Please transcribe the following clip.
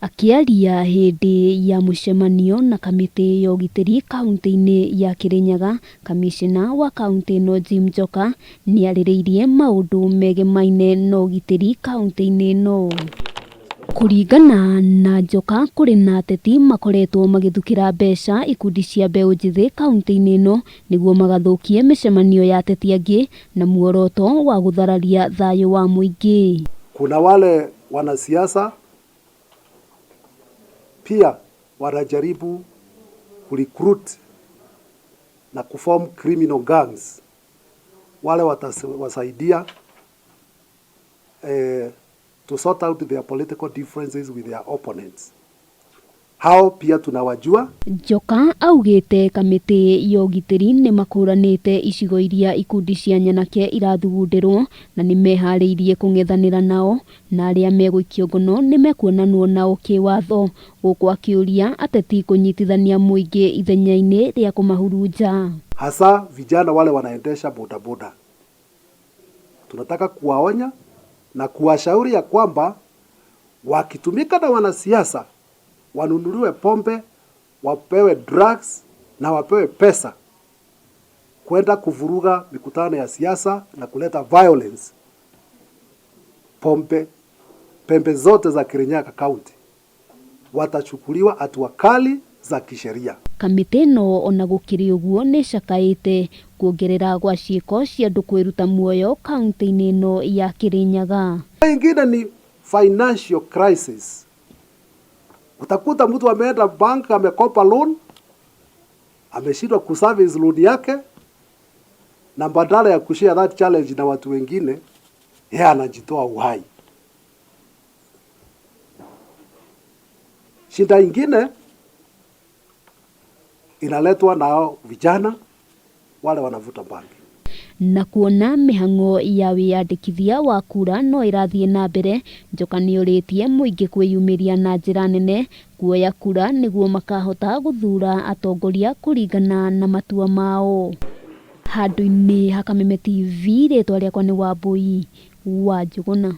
Akĩaria hĩndĩ ya mũcemanio na kamĩtĩ ya ũgitĩri kaunti-inĩ ya Kirinyaga, kamishna wa kaunti ĩno Jim Njoka nĩarĩrĩirie maũndũ megemaine na ũgitĩri kaunti-inĩ ĩno. Kũringana na Njoka, kũrĩ na ateti makoretwo magĩthukĩra mbeca ikundi cia mbeũ njĩthĩ kaunti-inĩ ĩno nĩguo magathũkie mĩcemanio ya ateti angĩ na muoroto wa gũthararia thayũ wa mũingĩ. Kuna wale wanasiasa pia wanajaribu kurecruit na kuform criminal gangs, wale watawasaidia to sort out their political differences with their opponents. Hao pia tunawajua. Njoka augĩte kamĩtĩ ya ũgitĩri nĩ makũranĩte icigo iria ikundi cia nyanake irathugundĩrwo na nĩ meharĩirie kũng'ethanĩra nao, na arĩa megũikio ngono nĩ mekuonanwo nao kĩwatho, gũkũ akĩũria ateti kũnyitithania mũingĩ ithenya-inĩ rĩa kũmahurunja. Hasa vijana wale wanaendesha bodaboda. Tunataka kuwaonya na kuwashauri ya kwamba wakitumika na wanasiasa wanunuliwe pombe, wapewe drugs na wapewe pesa kwenda kuvuruga mikutano ya siasa na kuleta violence pombe pembe zote za Kirinyaga County, watachukuliwa hatua kali za kisheria. Kamĩtĩ ĩno ona gũkĩrĩ ũguo nĩ ĩcakaĩte kuongerera gwa ciĩko cia andũ kwĩruta muoyo kaunti-inĩ ĩno ya Kirinyaga. Ingine ni financial crisis. Utakuta mtu ameenda bank, amekopa loan, ameshindwa kuservice loan yake, na badala ya kushare that challenge na watu wengine, yeye anajitoa uhai. Shida ingine inaletwa na vijana wale wanavuta bangi. Na kuona mĩhang'o ya wĩyandĩkithia wa kura no ĩrathiĩ na mbere, Njoka nĩorĩtie mũingĩ kwĩyumĩria na njĩra nene kuoya kura nĩguo makahota gũthura atongoria kũringana na matua mao. Handũ-inĩ ha Kameme TV, rĩtwa rĩakwa nĩ Wambui wa Njũgũna.